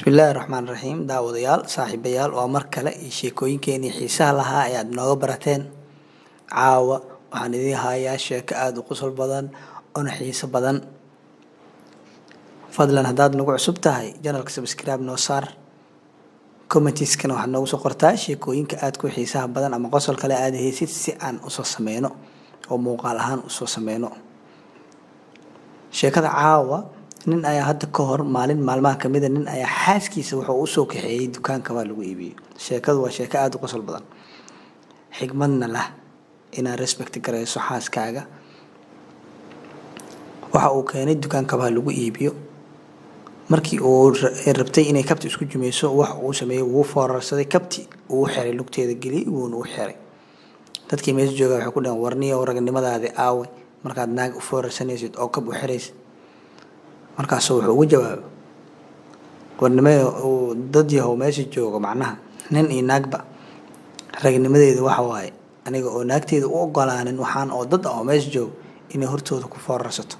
Bismillaahi Raxmaani Raxiim. Daawadayaal, saaxiibayaal, waa mar kale iyo sheekooyinkeenii xiisaha lahaa ee aad nooga barateen. Caawa waxaan idiin hayaa sheeko aada u qosol badan oona xiiso badan. Fadlan, haddaad nagu cusub tahay channelka, subscribe noo saar. Commentieskana waxaad noogu soo qortaa sheekooyinka aad ku xiisaha badan ama qosol kale aada haysid, si aan usoo sameyno oo muuqaal ahaan usoo sameyno. Sheekada caawa: nin ayaa hadda ka hor, maalin maalmaha kamida, nin ayaa xaaskiisa wuxuu usoo kaxeeyey dukaanka waa lagu iibiyey. Sheekadu waa sheeko aada u qosol badan, xigmadna lah inaad respect garayso xaaskaaga. Waxa uu keenay dukaan kabaha lagu iibiyo. Markii uu rabtay inay kabti isku jumeyso, wax uu sameeyey, wuu foorarsaday, kabti uu xiray, lugteeda geliyey, wuuna u xiray. Dadkii meesha jooga waxay ku dhaheen: "Warniyow, ragnimadaadi aawe markaad naag u foorarsanaysid oo kab u xiraysid?" Markaasuu wuxuu ugu jawaabay: "Warnimada dad yahow meesha jooga, macnaha nin iyo naagba, ragnimadeeda waxa waaye aniga oo naagteeda u ogolaanin waxaan oo dad ah oo meesha jooga inay hortooda ku foorarsato."